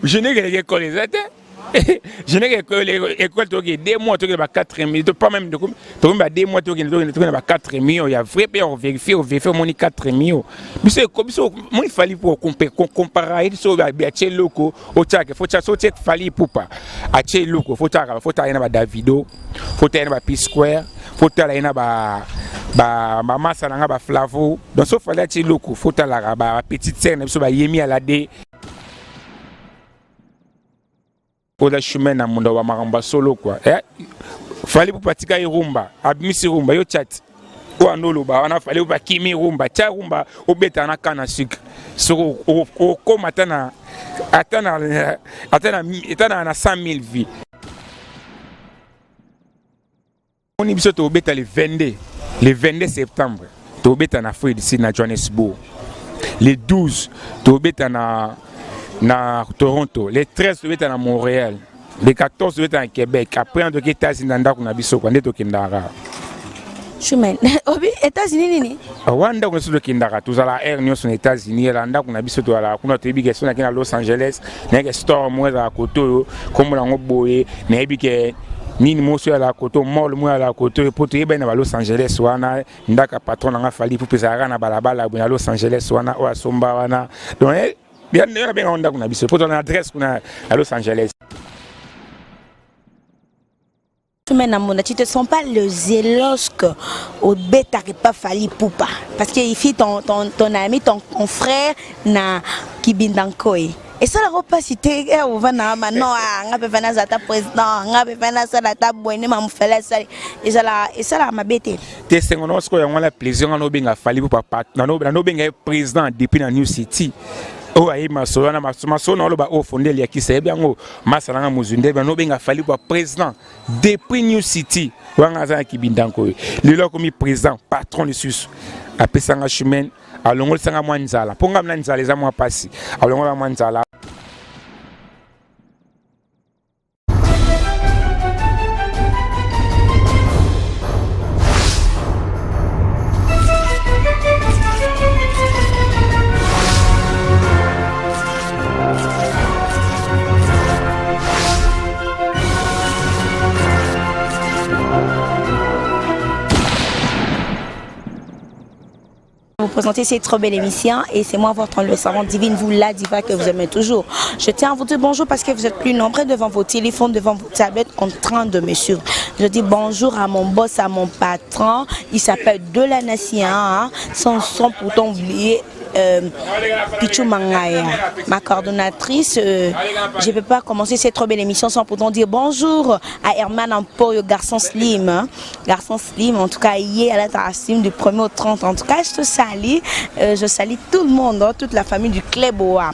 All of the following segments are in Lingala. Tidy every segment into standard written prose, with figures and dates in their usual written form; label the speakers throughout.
Speaker 1: Je n'ai que l'école eza te. Je n'ai que école toke 2 mois, toke ba 4 millions, pas même, tokomi ba 2 mois, tokende ba 4 millions ya vrai mpe ovérifie, ovérifie, omoni 4 millions. Biso biso moni Fally po comparer ye so atie eloko otiaka, faut so otie Fally Ipupa atie eloko, faut tiaka, faut tala ye na ba Davido, faut tala ye na ba P Square, faut tala ye na bamasa na nga ba Flavo. Donc so Fally atie eloko, faut talaka ba petite sœur na biso bayemi alade oza chemin na mondo wa makambo ya solo kua. Eh, Fally Ipupa atika ye rumba, abimisi rumba yo chat oyo ando oloba wana. Fally Ipupa akimi rumba, tia rumba, obetaka na canne à sucre soki okóma ata na ata na ata na ata na 100 000 vues. Moni biso tobeta le 22, le 22 septembre tobeta na Afrique du Sud, na Johannesburg. Le 12 tobeta na Toronto, le 13 tobeta na Montréal, le 14 tobeta na Québec. Après toki États-Unis na ndako na biso kwa nde tokendaka.
Speaker 2: Chumen obi États-Unis nini?
Speaker 1: Wana ndako na biso tokendaka, tozala aire nyonso na États-Unis, ela ndako na biso, tozalaka kuna. Toyebi ke so nake na Los Angeles, nayeke store moko ezalaka kote oyo, kombo nango boye, nayebi ke nini moso ezalaka kote, mall moko ezalaka kote oyo, mpo toyebani na ba Los Angeles wana. Ndako ya patron nanga Fally Ipupa ezalaka na balabala boye na Los Angeles wana, oyo asomba wana. Donc yo nabengaka ndako na biso mpo toza na adresse kuna na Los Angeles.
Speaker 2: Namona, tu te sens pas le zélos que obetaka pas Fally Ipupa? Parce que ici ton ami, ton confrère na Kibindankoi, esalaka mpasi te? Ovanda ma non, nga mpe fana aza ata président, nga mpe fana asala ata boye nde mamofele asali, esalaka mabe te?
Speaker 1: Te, esengo nango sikoyo yango wana, plaisir nga nobenga Fally Ipupa, nanobenga ye président depuis na New City. Oyo ayebi masolo wana, masolo na oloba oyo fonde eliakisa, yebi yango, masa nanga mozwi nde nanobenga Fally Ipupa président depuis New City wana. Aza na Kibindanko oyo lelo akomi président, patron lisusu. Apesanga chemin, alongolisanga mwa nzala, mpo nga na nzala eza mwa mpasi, alongola mwa nzala.
Speaker 2: Vous présenter cette trop belle émission et c'est moi, votre le savant divine, vous la diva que vous aimez toujours. Je tiens à vous dire bonjour parce que vous êtes plus nombreux devant vos téléphones, devant vos tablettes en train de me suivre. Je dis bonjour à mon boss, à mon patron. Il s'appelle De la Nation, hein, sans pourtant oublier Pichou Mangaya, ma coordonnatrice. Je ne peux pas commencer cette trop belle émission sans pourtant dire bonjour à Herman Ampoyo, garçon slim. Hein. Garçon slim, en tout cas, hier à la slim du 1er au 30. En tout cas, je te salue. Je salue tout le monde, hein, toute la famille du Cléboa.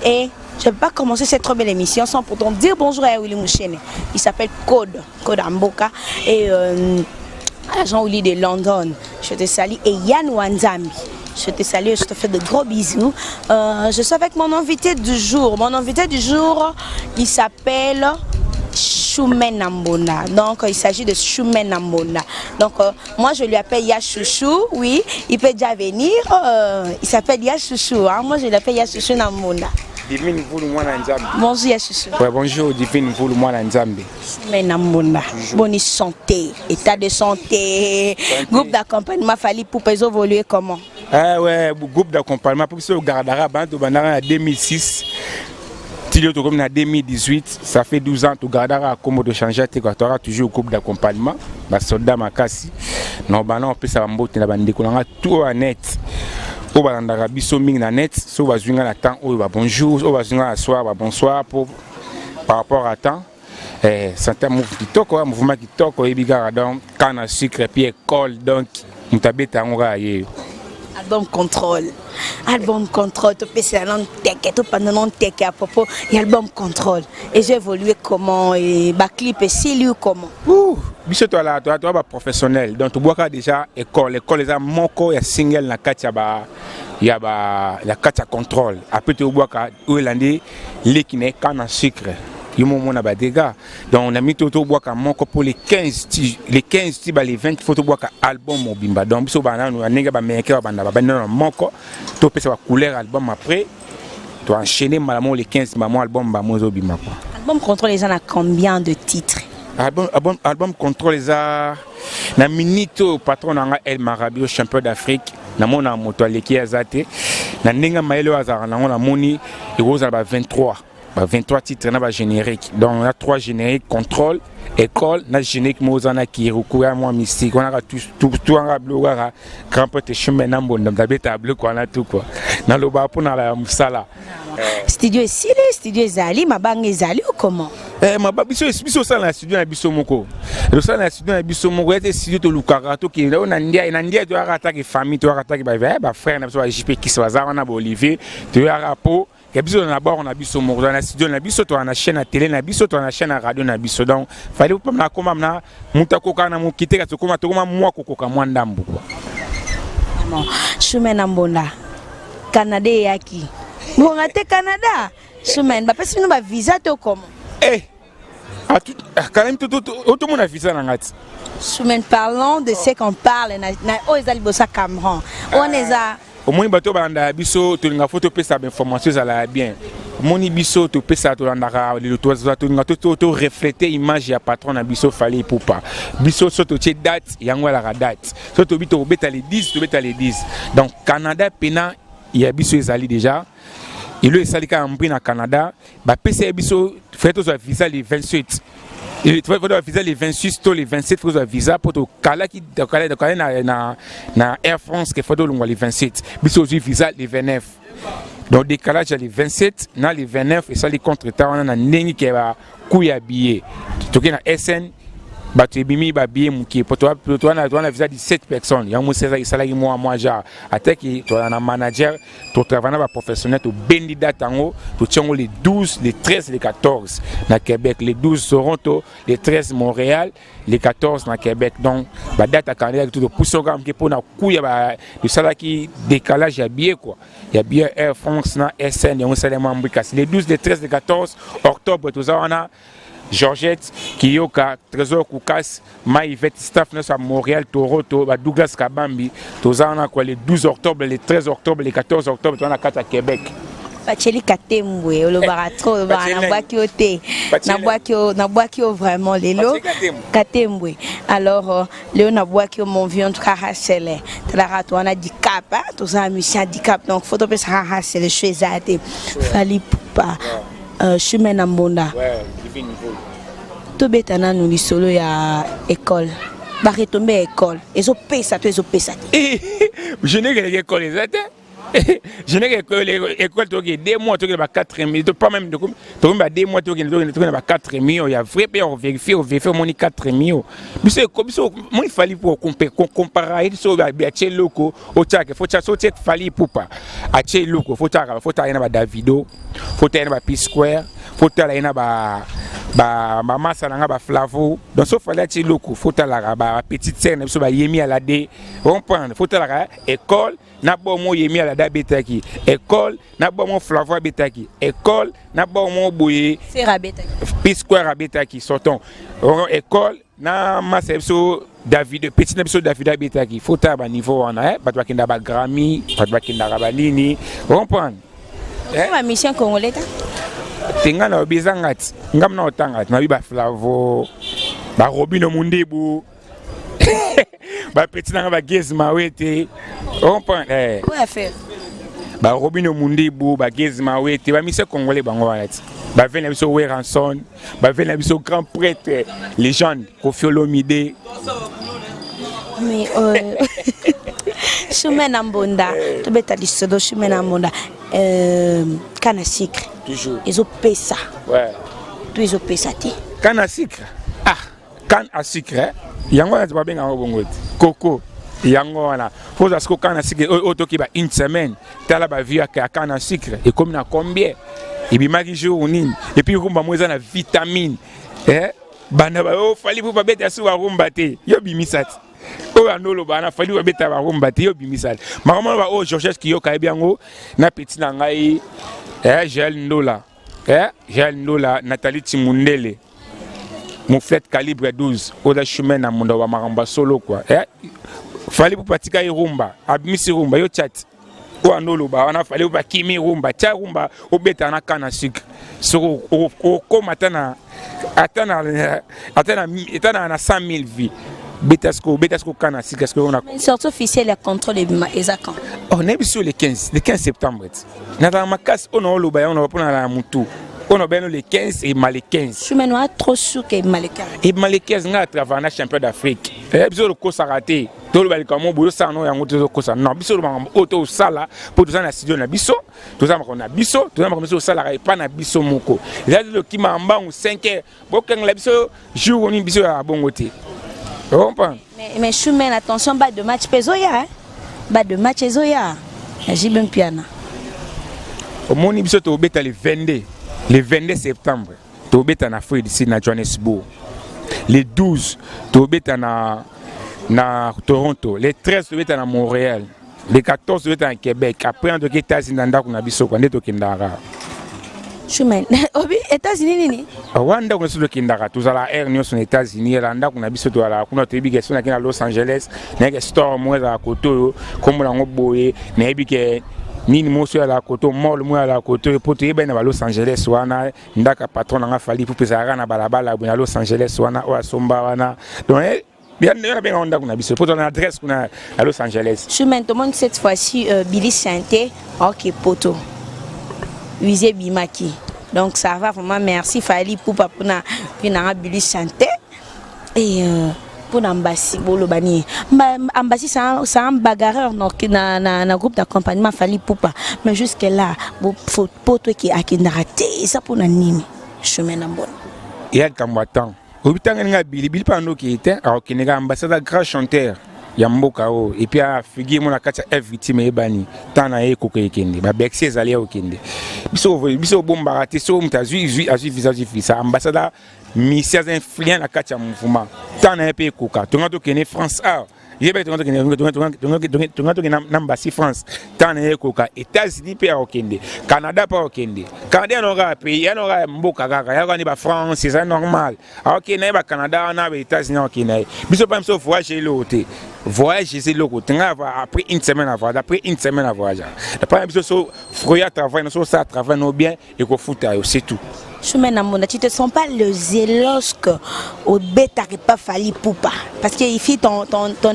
Speaker 2: Et je ne peux pas commencer cette trop belle émission sans pourtant dire bonjour à Willy Mouchene. Il s'appelle Code, Code Amboka. Et agent Willy de London, je te salue. Et Yann Wanzambi, je te salue, je te fais de gros bisous. Je suis avec mon invité du jour. Mon invité du jour, il s'appelle Choumen Nambona. Donc, il s'agit de Choumen Nambona. Donc, moi, je lui appelle Yachouchou. Oui, il peut déjà venir. Il s'appelle Yachouchou. Hein. Moi, je l'appelle Yachouchou Nambona.
Speaker 1: Divine Mvulu mwana Nzambe.
Speaker 2: Bonjour Yachouchou.
Speaker 1: Ouais, bonjour Divine Mvulu mwana Nzambe.
Speaker 2: Choumen Nambona. Bonne santé, état de santé. Groupe d'accompagnement Fally Ipupa, ils ont évolué comment?
Speaker 1: Ah ouais, groupe d'accompagnement pour ce gardara bantu bandaka na 2006 ti lelo tokomi na 2018, ça fait 12 ans togardaka kombo, tochange te quoi, toaka toujours groupe d'accompagnement, basoldat makasi. Na bana opesa bambote na bandeko na nga tout oyo ya net, oyo balandaka biso mingi na net. So bazwi nga na temps oyo, ba bonjour, oyo bazwi nga na soir, ba bonsoir, po par rapport à temps. Santé move kitoko, mouvement kitoko, oyebi kaka. Donc canne à sucre puis école, donc moto abeta yango kaka ye.
Speaker 2: Album Contrôle, album Contrôle, topesela nano teke, topanda nano teke à propos ya album Contrôle. Ezo évolué comment et baclip esili comment?
Speaker 1: Ouh, biso toala toa baprofessionnel, donc tobwaka déjà école. École eza moko ya single na kati ya ba ya kati ya Contrôle. Après tobwaka oyo elandi leki na ye, canne à sucre, yo momona badégâts. Donc na mi to tobwaka moko mpo le 15 ti le 15 ti ba le 20, faut tobwaka album mobimba. Donc biso bananu na ndenge bameke babanda, babandi nano moko, topesa bacouleur album. Après To enchaîner malamu le 15 mamo album bamo ezobima quoi.
Speaker 2: Album Contrôle eza na combien de titres?
Speaker 1: Album Contrôle eza na minute oyo, patron na nga El Marabi, champion d'Afrique, namona moto aleki aza te na ndenge mayele oyo azalaka nango. Namoni ekozala ba 23, ba 23 titres na bagénérique. Donc na 3 générique: Contrôle, École na générique moko oza na kiruku ya mwa mystique wana. Kaka tu wanga biloko kaka grand pote Chimbe na Mbonda abeta biloko wana tu quoi. Naloba mpona ya mosala.
Speaker 2: Studio esili? Studio ezali? Mabanga ezali ou comment?
Speaker 1: Eh, biso osala na studio na biso moko, tosala na studio na biso moko ete studio tolukaka tokende oyo na Ndiaye. Na Ndiaye toyaka atake famille, toyaka atake bafrère na biso, ba JP Kisi baza wana, baOlivier. Toyaka po ya biso na bord na biso moko, toza na studio na biso, toza na chaîne ya télé na biso, toza na chaîne ya radio na biso. Donc Fally na akoma na moto akoka na moki te, kasi tokoma mwa kokoka mwa ndambu quoi.
Speaker 2: Chemin na Mbonda, Canada eyaki bonga te. Canada, Chemin, bapesi bino bavisa to comment?
Speaker 1: Eh, quand même otomona visa na nga ti.
Speaker 2: Chemin, parlons de ce qu'on parle na oyo eza liboso ya Cameron wana eza.
Speaker 1: Omoni, bato balandaka biso, tolinga fo topesa bainformation ezala ya bien. Omoni, biso topesa, tolandaka lelo, tolinga torefléter image ya patron na biso Fally Ipupa. Biso so totie date, yango alaka date. So tobi tokobeta le 10, tobeta le 10. Donc Canada pena ya biso ezali déjà. Elo esali kaka mbri na Canada, bapesa ye biso fai tozwa visa le 27, tozwa visa le 26 to le 27. Fo tozwa visa mpo tokalaki tokale na Air France ke fo tolongwa le 27. Biso ozwi visa le 29, donc décalage ya le 27 na le 29 esali contretemps wana na ndenge ke baku ya billet. Toke na SN, bato ebimi babillet moke po toza na visa 17 personnes. Yango mosi esalaki mwa genre ataki toza na manager, totravaille na baprofessionnel, tobendi date yango, totia yango le 12, le 13, le 14 na Québec. Le 12 Toronto, le 13 Montréal, le 14 na Québec. Donc badate ya Canada to topusi kaka moke mpona kuya tosalaki décalage ya billet quoi, ya billet Air France na SN. Yango esalema mbwi, kasi le 12, le 13, le 14 octobre toza wana. Georgette Kiyoka, Trésor Koukas, Maïvet, staff nyonso ya Montréal, Toronto, ba Douglas Kabambi, toza wana quoi le 12 octobre, le 13 octobre, le 14 octobre, toza na kati ya Québec.
Speaker 2: Bacheli Katembwe, olobaka trop, olobaka. Nabwaki yo te, nabwaki yo vraiment lelo, Katembwe. Alors lelo nabwaki yo, mon vieux. En tout cas Rachel, talaka to wana Dicap, toza na mission ya Dicap, donc faut topesaka Rachel cho eza te. Fally Ipupa, Chemin na Mbonda, tobeta nanu lisolo ya école. Baretombées ya école ezopesa to ezopesa te?
Speaker 1: Générique école eza te. Générique école, toke 2 mois, tokende ba 4 millions, pas même, tokomi ba 2 mois, tokende ba 4 millions ya vrai mpe ovérifie, ovérifie, omoni 4 millions. Biso moni Fally po comparer ye so atie eloko otiaka, fo so otie Fally Ipupa atie eloko, fo tiaka, fo tala ye na ba Davido, fo tala ye na ba P Square, fo tala ye na ba bamasa na nga baFlavo. Donc so Fally atie eloko, fo talaka bapetite sœur na biso bayemi alade comprendre, fo talaka école na bomo Yemi Alade abetaki, école na bomo Flavo abetaki, école na bomo boye P Square abetaki, sorton école na masa biso David, petit na biso David abetaki. Fo tala baniveau wana, bato bakendaka baGrammy, bato bakendaka banini, comprendre.
Speaker 2: Bamusicien congolais ta.
Speaker 1: Te, ngai na yobi ezanga ti ngai na otanga ti nayebi baFlavo, baRobino Mundibu, bapeti nanga bageze mawe te, comprendre. Barobino Mundibu, bageze mawe te, bamusicien congolais bango wana ti bavele na biso Werrason, bavele na biso grand prêtre légende Koffi Olomide.
Speaker 2: Mais Chemin na Mbonda, tobeta lisolo. Chemin na Mbonda, canne à sucre.
Speaker 1: Toujours.
Speaker 2: Ezopesa to ezopesa te?
Speaker 1: Canne à sucre, ah, canne à sucre yango wana babenga yango bongo te, koko yango wana. Foza siko canne à sucre oyo toki ba une semaine, tala bavie ya canne à sucre ekomi na combien, ebimaki jour nini, et puis rumba mo eza na vitamine, eh? Banda oyo Fally po babeta so barumba te, yo bimisa ti oyo ando oloba na Fally babeta barumba te, yo bimisa ti makambo wana. Oyo Georges Kiyoka ayebi yango na petit na ngai, eh, Jael Ndola, eh, Jael Ndola, Nathalie Timundele, Mouflette calibre 12, oyo eza chemin na mondo ba makambo ya solo quoi, eh? Fally po batika ye rumba, abimisi rumba, yo tia ti. Oyo ando oloba wana, Fally bakimi rumba, tia rumba, obeta na canne à sucre. Soki okóma ata na 100 000 vues, beta siko, beta siko canne à sucre siko.
Speaker 2: Na sortie officielle ya contrôle ebima eza quand?
Speaker 1: Oh, nayebi so le 15, le 15 septembre. Ti nazala makasi oyo naoloba yango na mpona na mutu oyo na bayano le 15, ebima le 15.
Speaker 2: Choumen oa trop sûr que ebima le 15?
Speaker 1: Ebima le 15. Ngai atravaille na champion d'Afrique. Biso lokosaka te, toloba likambo boye, osala no yango te, tozokosa non. Biso oloba makambo oyo tosala mpo toza na studio na biso, toza makambo na biso, toza makambo biso osalaka epa na biso moko. Eza te tokima mbangu 5 heures, bokangela biso jour nini, biso ya bongo te, ocomprendre?
Speaker 2: Mais Choumen, attention, balle de match mpe ezoya, balle de match ezoya ya JB Mpiana.
Speaker 1: Omoni, biso tobeta le 22, le 22 septembre tobeta na Afrique du Sud, na Johannesburg. Le 12 tobeta na Toronto, le 13 tobeta na Montréal, le 14 tobeta na Québec. Après toke États-Unis, na ndako na biso kwa nde tokendaka.
Speaker 2: Choumen, obi États-Unis nini?
Speaker 1: Wana ndako na biso tokendaka, tozala aire nyonso na États-Unis, ela ndako na biso, tozalaka kuna. Toyebi ke so nake na Los Angeles, nayebi ke store moko ezalaka kote oyo, kombo nango boye, nayebi ke nini moso ezalaka kote, mall moko ezalaka kote oyo, mpo toyebani na ba Los Angeles wana. Ndako ya patron nanga Fally mpo ezalaka na balabala boye na Los Angeles wana, oyo asomba wana. Donc yo nabenga ndako na biso mpo toza na adresse kuna na Los Angeles.
Speaker 2: Choumen, tomoni cette fois-ci Billy Chanté aoke poto wise ebimaki, donc ça va vraiment. Merci Fally Ipupa mpona mpe nanga Billy Chanté. Et mpona Ambasi, boloba nini? Ambasi, c'est un bagarreur na groupe d'accompagnement Fally Ipupa, mais jusque là poto eke akendaka te, eza mpona nini, Chemin na mbona?
Speaker 1: Eya likambo ya temps. Oyebi ntango ndenge Bilibili mpe andoki te, akokende kaka. Ambassade, grand chanteur ya mboka oyo, et puis afigure mo na kati ya F Victime, eyebani. Ntan na ye ekoka, ekende babexi ezali ya kokende. Biso obombaka te. Soki moto azwi visa, azwi visa. Ambassade misi aza influent na kati ya mouvement. Ntan na ye mpe ekoka, tonga tokende France a yebaki, tonga tokende na mbasi France. Ntan na ye ekoka, États-Unis mpe akokende, Canada mpe akokende. Canada yana kaka pays, yana kaka mboka kaka yaka ni bafrance, eza normal. Akokende na ye bacanada wana, baÉtats-Unis akokende na ye. Biso mpa biso voyage eloko te, voyage eza eloko te. Ngai après une semaine à voyage, après une semaine à voyage, après na biso so fruit ya travail na so osala travail no bien, ekofuta yo, c'est tout.
Speaker 2: Choumen Amona, tu te sens pas lésé lorsque obetaka pas Fally Ipupa? Parce que ici, ton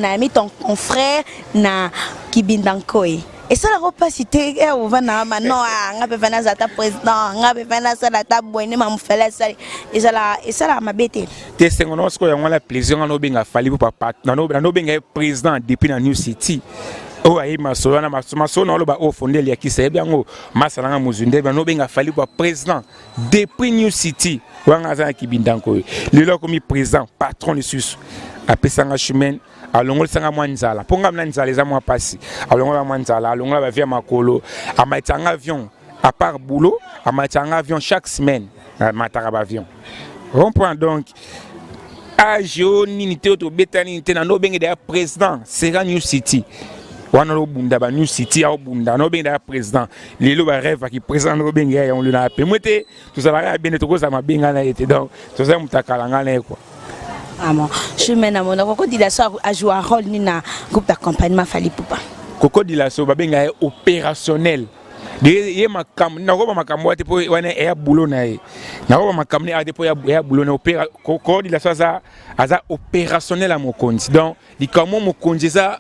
Speaker 2: ami, ton confrère, na Kibindankoy. Esalaka mpasi te ovanda ma non, nga mpe fana aza ata président, nga mpe fana asala ata boye nde mamofele asali, esalaka mabe te?
Speaker 1: Te, sengo na sikoyo yango wana, plaisir nga nobenga Fally po nanobenga ye président depuis na New City. Oyo ayebi masolo wana, masolo na oloba oyo fonde eliakisa, yebi yango, masa nanga mozwi nde nanobenga Fally po président depuis New City wana. Aza na Kibindanko oyo lelo akomi président, patron lisusu. Apesanga chemin, alongolisanga mwa nzala, mpo nga na nzala eza mwa mpasi. Alongola mwa nzala, alongola bavie ya makolo, amatisanga avion. À part boulot, amatisanga avion chaque semaine, amataka baavion comprend. Donc age oyo nini te, oyo tobeta nini te, nando obenge deya président sera New City wana, obunda ba New City, aobunda na obenge deya président. Lelo barêve aki président, ndo obenge ya yango na apemwe te. Tozalaka ya bene, tokozala mabenga na ye te. Donc toza moto akala nga na ye quoi.
Speaker 2: Vraiment, Choumen Amona, Koko Dilaso a joué un rôle ni na groupe d'accompagnement Fally Ipupa?
Speaker 1: Koko Dilaso babenga ye opérationnel. Ye makambo nakoba makambo te, mpo wana eya boulot na ye. Nakoba makambo ne te, mpo eya boulot na ye. Koko Dilaso aza opérationnel ya mokonzi. Donc likambo mokonzi eza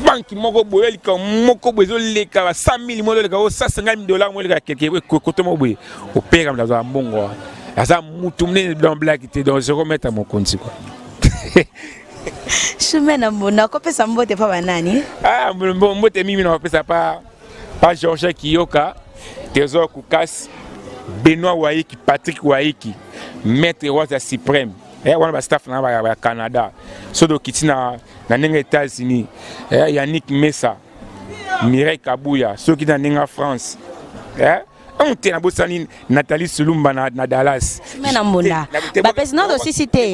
Speaker 1: banki moko boye, likambo moko boye ezoleka ba 100 000 mo ezoleka o 150 dollar mo eleka keke kote moko boye, opera moto azwaka mbongo wana, aza mutu monene. Donc blague te, donc zéro mètre ya mokonzi quoi.
Speaker 2: Choumen Amona, kopesa mbote pa banani?
Speaker 1: Ah, mbote mingi na kopesa pa Georges Kiyoka, Trésor Kukas, Benoît Waiki, Patrick Waiki, Maître Waza Suprême. Wana bastaff na ya Canada. So tokiti na ndenge États-Unis, Yannick Mesa, Mireille Kabuya. Soki na ndenge ya France, te, nabosani Nathalie Sulumba na Dallas.
Speaker 2: Choumen na mbonda bapesi nano osisi te.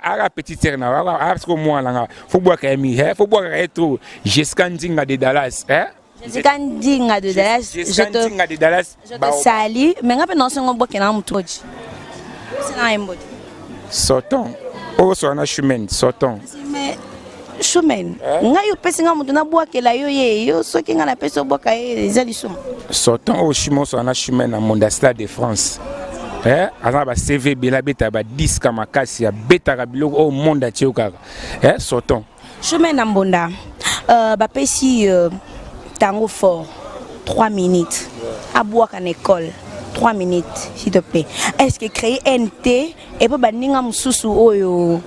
Speaker 1: Aka petite sœur na aka siko mwana nga, fo bwaka ye mi, fo bwaka ye trop. Jessica Ndinga de Dallas, eh?
Speaker 2: Jessica Ndinga de Dallas,
Speaker 1: je te, Ndinga de Dallas.
Speaker 2: Je te salue. Mais nga pe non boke na mutu oji. C'est na mbote.
Speaker 1: Sortons. Oh, so na chemin, sortons.
Speaker 2: Mais Shumen, ngai opesi nga moto nabwakela yo ye, yo soki ngai napesi obwaka ye, eza lisumu.
Speaker 1: Sortant oyo Shumen, osala na Shumen na monde ya Stade de France. Aza na ba CV ebele, abetaka ba disque makasi, abetaka biloko oyo monde atie yo kaka. Sortant.
Speaker 2: Shumen na mbonda, bapesi tango fort 3 minutes abwaka na école 3 minutes, s'il te plaît. Est-ce que créer NT et puis baninga mosusu oyo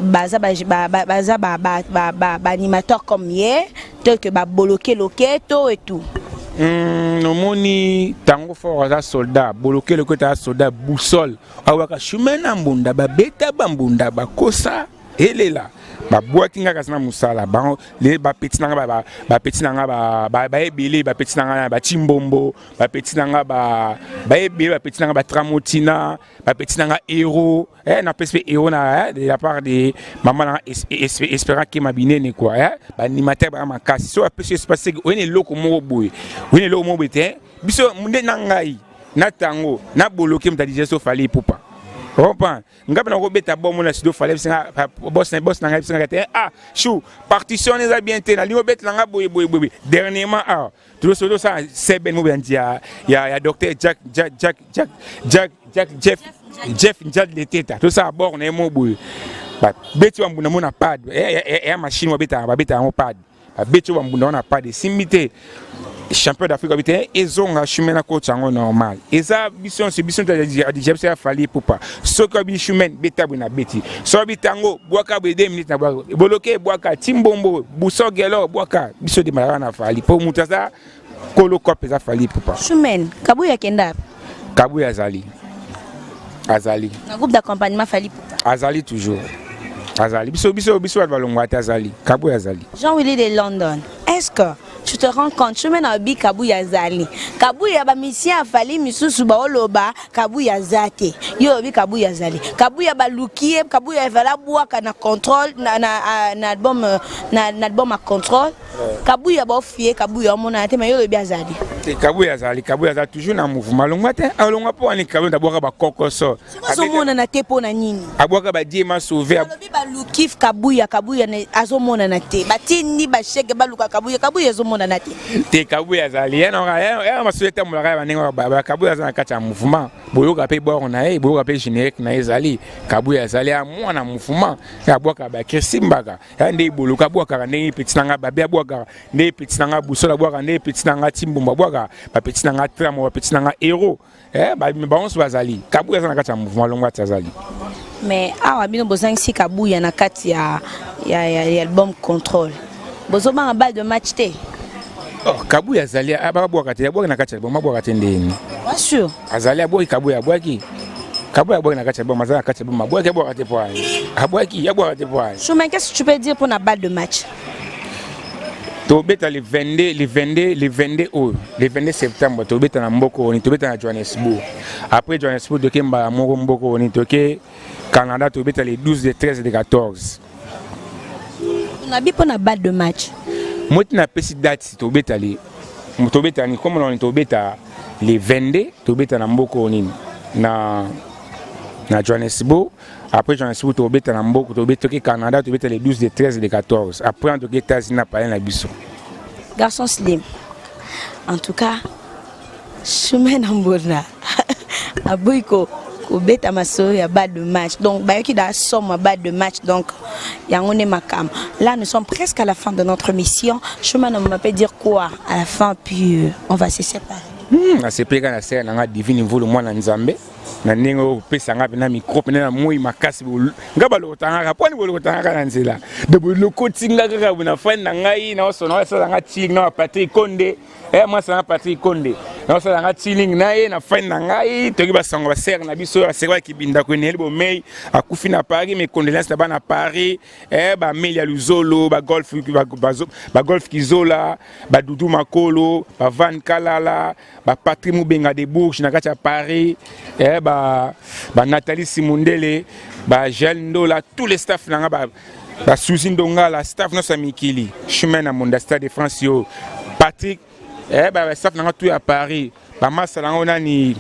Speaker 2: baza baza ba animateur comme ye, tel que baboloke loketo et tout?
Speaker 1: Omoni ntango fort aza soldat, boloke loketo aza soldat boussole, awaka Shumen na mbunda, babeta bambunda, bakosa elela, babwaki nga kasi na mosala bango. Bapeti na nga, bapeti na nga baebele, bapeti na nga bacimbombo, bapeti na nga baebele, bapeti na nga batramotina, bapeti na nga héros. Napesi mpe héros na de la part de mama na nga Espérant Kema Binene quoi. Baanimateur baya makasi, so bapesi espace seke oye na eloko moko boye, oye na eloko moko boye te. Biso nde na ngai na tango naboloke moto adije so Fally Ipupa, comprend nga mpe nakobeta bomo na studio. Fally bisinga boss na ngai, bisinga te: "Ah chou, partition wana eza bien te, nalingi obetela nga boye boye boye." Dernièrement awa tozosala seben mo boyanzi ya docteur Jack Jack Jack Jack Jack Jack Jeff Jeff Njad Leteta, tosala bord na ye mo boye, babeti bambunda mo na pad ya machine, babetaka babetaka yango pad, babeti oyo bambunda wana pad esimbi te. Champion d'Afrique abi te, ezonga Shumen na coach yango normal. Eza biso nyonso, biso adija biso ya Fally Ipupa. Soki abi Shumen beta boye, na beti. Soki abi tango bwaka boye 2 minutes, na bwaka. Boloke bwaka, timbombo busogelo bwaka, biso demalaka na Fally mpo moto aza kolo cope, eza Fally Ipupa.
Speaker 2: Shumen, Kabuya akenda?
Speaker 1: Kabuya azali, azali.
Speaker 2: Na groupe d'accompagnement Fally Ipupa?
Speaker 1: Azali toujours, azali. Biso bato balongwa te, azali, Kabuya azali.
Speaker 2: Jean-Willy de London, est-ce que tu te rends compte, Shumen abi Kabuya azali, Kabuya bamusicien a Fally misusu baoloba Kabuya aza te, yo oyebi Kabuya azali. Kabuya baluki ye, Kabuya ezali abwaka na contrôle na album, na album ya contrôle. Kabuya baofie, Kabuya omonana te, mais yo olobi azali.
Speaker 1: Te, Kabuya azali, Kabuya aza toujours na mouvement, alongwa te. Alongwa mpo wani? Kabuya abwaka bakokoso.
Speaker 2: Azomonana te mpo na nini?
Speaker 1: Abwaka badiema sauve.
Speaker 2: Alobi baluki Kabuya, Kabuya azomonana te, batindi bashege baluka Kabuya, Kabuya azomonana te.
Speaker 1: Te, Kabuya azali ya masoki etambolaka ya bandenge. Kabuya aza na kati ya mouvement, boyoka mpe bord na ye, boyoka mpe générique na ye ezali. Kabuya azali ya mwana mouvement, abwaka bakresimbaka ya nde eboloka, abwakaka ndenge peti na nga babe abwakaka, nde peti na nga busola abwakaka, nde peti na nga timbombo abwakaka, bapeti na nga tramo, bapeti na nga héros, bango nyonso bazali. Kabuya aza na kati ya mouvement, longo ati azali.
Speaker 2: Mais awa bino bozangisi Kabuya na kati ya album contrôle, bozobanga balle de match te?
Speaker 1: Oh, Kabuya azali, abwaka te, abwaki na kati ya album, abwaka te ndeni.
Speaker 2: Bien sûr.
Speaker 1: Azali, abwaki, Kabuya abwaki, Kabuya abwaki na kati ya album, aza na kati ya album, abwaki, abwaka te po aye abwaki, abwaka te po aye.
Speaker 2: Choumen, qu'est-ce que tu peux dire pour la balle de match?
Speaker 1: Tobeta le 22, le 22, le 22 oyo, le 22 septembre, tobeta na mboka oni, tobeta na Johannesburg. Après Johannesburg, toke mbala moko mboka oni, toke Canada, tobeta le 12, le 13, le 14.
Speaker 2: Nabi mpo na balle de match.
Speaker 1: Moti napesi date, tobeta le, tobeta ni komona nini, tobeta le 22, tobeta na mboka oyo nini, na Johannesburg. Après Johannesburg, tobeta na mboka, tobeta, toke Canada, tobeta le 12, le 13, le 14. Après toke États-Unis na palais na biso.
Speaker 2: Garçon slim, en tout cas Chemin na mbona aboyi ko kobeta masolo ya balle de match, donc bayoki da somme balle de match, donc yango nde makambo. Là, nous sommes presque à la fin de notre mission. Chemin na peut dire quoi à la fin, puis on va se séparer.
Speaker 1: Nasepeli kaka na sere na nga Divine Mvulu, mwana Nzambe, na ndenge oyo opesanga mpena micro mpena na moi makasi. Nga balokotanga kaka mponi bolokotanga kaka na nzela de bolokoti nga kaka na fani na ngai naosona osalanga chilling na Patrik Konde, mwasi nanga Patrik Konde, naosalanga chilling na ye na fani na ngai. Toki basango basere na biso, basere bakibinda kweneli bomei akufi na Paris, mes condoléances na bana Paris, bameli ya Luzolo, bagolf, bagolf Kizola, badudu Makolo, bavan Kalala, bapatri Mobenga de Bourges na kati ya Paris, banathalie Simundele, bagel Ndola, tous les staff na nga, basuzi Ndongala, staff nyonso ya mikili. Chemin na monda Stade de France, yo Patrick, bastaff na nga tout ya Paris, bamasala yango nani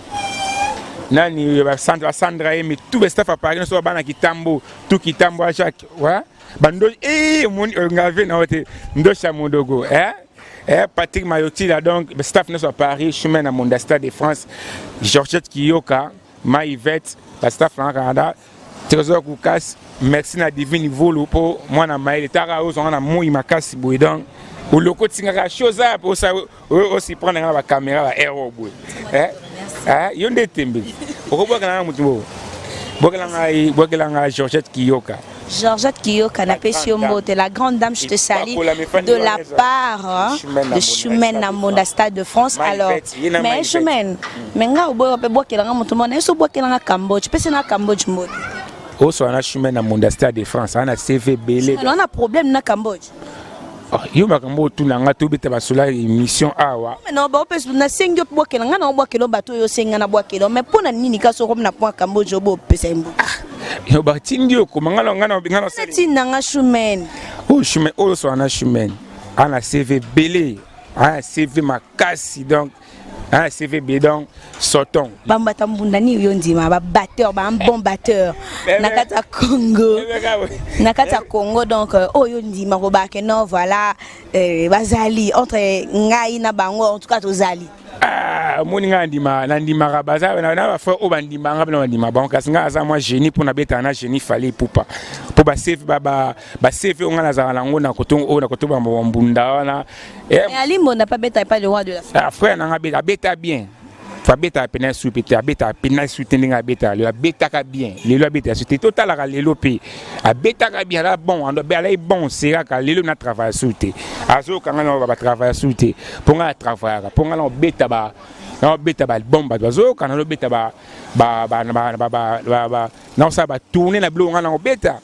Speaker 1: nani, basandra yemi, tout bastaff ya Paris nyonso, babana Kitambo, tout Kitambo ya Jacques, ouais. Bando eh moni ngave na ote ndosha mondogo eh eh Patrick Mayotila, donc staff nyonso ya Paris, Chemin na Monda, Stade de France, Georgette Kiyoka, Ma Yvette, ba staff na Canada, Trésor Koukas, merci na Divine Volo po mwana mayele taka ozonga na moi makasi boye. Donc olokoti ngaka chose a po sa osi prendre nga ba caméra ba air boye eh eh yo nde tembe okobwaka na mutu bo bwakela ngai, bwakela ngai Georgette Kiyoka.
Speaker 2: Georgette Kiyoka, napesi yo mbote, la grande dame, je te salue de la part, hein, de Choumen Namonda, Stade de France. Alors, mais Choumen, mais nga oboyo pe bwakela nga moto mona, eso bwakela nga Cambodge, pese na Cambodge mbote.
Speaker 1: Oso na Choumen Namonda, Stade de France, ana CV belé.
Speaker 2: On a problème na Cambodge.
Speaker 1: Oh, yo makambo otuna nga, tobeta basola émission awa.
Speaker 2: Mais non, ba opesa nasengi yo bwakela nga na bwakela bato oyo osenga na bwakela, mais mpo na nini kasi okomi na point Cambodge obo opesa ye mbote?
Speaker 1: Yo batindi yo koma nga na nga na
Speaker 2: Ntina nga Choumen.
Speaker 1: Oyo Choumen, oyo so na Choumen ana CV belé, ana CV makasi, donc ana CV belé, donc sortons.
Speaker 2: Bambata mbunda nini yo ndima ba batteur, ba un bon batteur na kati ya Congo, na kati ya Congo? Donc oyo ndima kobake non, voilà, bazali entre ngai na bango, en tout cas tozali.
Speaker 1: Ah, omoni ngai nandima, nandimaka baza na bafrère oyo bandimanga mpe na bandima bango, kasi ngai aza mwa génie mpo nabetaka na génie Fally Ipupa, mpo baCV oyo ngai nazalaka nango na koto oyo na koto bambunda wana.
Speaker 2: Ali Mbonda pa beta pas le roi de la
Speaker 1: Ah, frère nanga abeta, abeta bien. Fo abetaka pena su pe te, abetaka pena su te ndenge abetaka lelo. Abetaka bien, lelo abetaka su te. Totalaka lelo mpe abetaka bien, ala bon, alai bon seraka. Lelo na travaille su te, azokanga na batravaille su te, mpo ngai atravaillaka, mpo ngai na obeta ba na obeta baalbum, bato bazoyoka na obeta naosala batourne na biloko ngai na kobeta.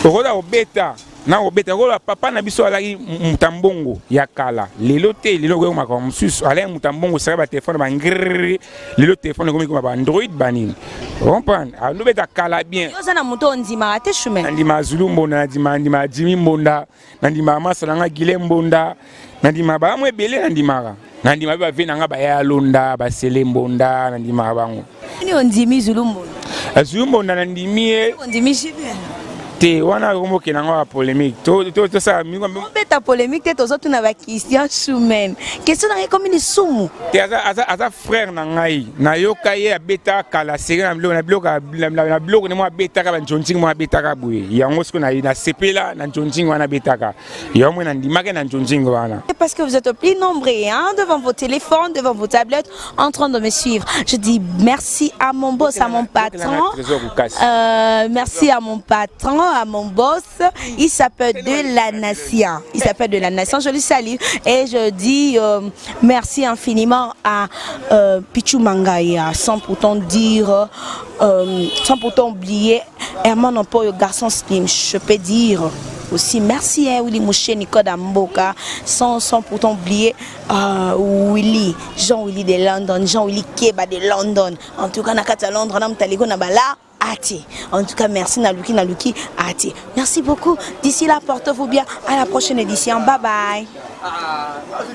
Speaker 1: Okoza kobeta na kobeta kola papa na biso alaki moto ya mbongo ya kala, lelo te. Lelo okoki makambo mosusu, alaki moto ya mbongo osaka batelefone bangrrr, lelo telefone ekomi koma baandroid banini, comprendre? Andobeta kala bien.
Speaker 2: Yo oza na moto ondimaka te, Choumen?
Speaker 1: Nandima Zulu Mbonda, nandima Jimi Mbonda, nandima masa nanga Gile Mbonda, nandima bamwa ebele, nandimaka, nandima mpe bave nanga baya Londa, basele Mbonda, nandimaka bango.
Speaker 2: Nini ondimi Zulu Mbonda?
Speaker 1: Zulu Mbonda nandimi ye.
Speaker 2: Ondimi JB?
Speaker 1: Te, wana okomokende yango ya polémique, tosala.
Speaker 2: Obeta polémique te, tozotuna baquestion, Choumen. Question nanga ekomi lisumu.
Speaker 1: Te, aza frère na ngai, nayoka ye abetaka kala sere na biloko na biloko na biloko ne mo abetaka banjonjingi mo abetaka boye. Yango sikoyo nasepela na njonjingi wana abetaka, yango moi nandimaki na njonjingi wana.
Speaker 2: Parce que vous êtes plus nombreux, hein, devant vos téléphones, devant vos tablettes, en train de me suivre. Je dis merci à mon boss, à mon patron. Merci à mon patron, à mon boss. Il s'appelle de la Nation. Il s'appelle de la Nation. Je le salue. Et je dis merci infiniment à Pichou Mangaya, sans pourtant dire, sans pourtant oublier Herman Empoyo, garçon slim. Je peux dire aussi merci, hein, Willy Mouché, Nicole Mboka, sans pourtant oublier Willy, Jean-Willy de London, Jean-Willy Keba de London. En tout cas, na Londres, na mtaliko na bala ati. En tout cas, merci Naluki, Naluki, Ati. Merci beaucoup. D'ici là, portez-vous bien. À la prochaine édition. Bye bye.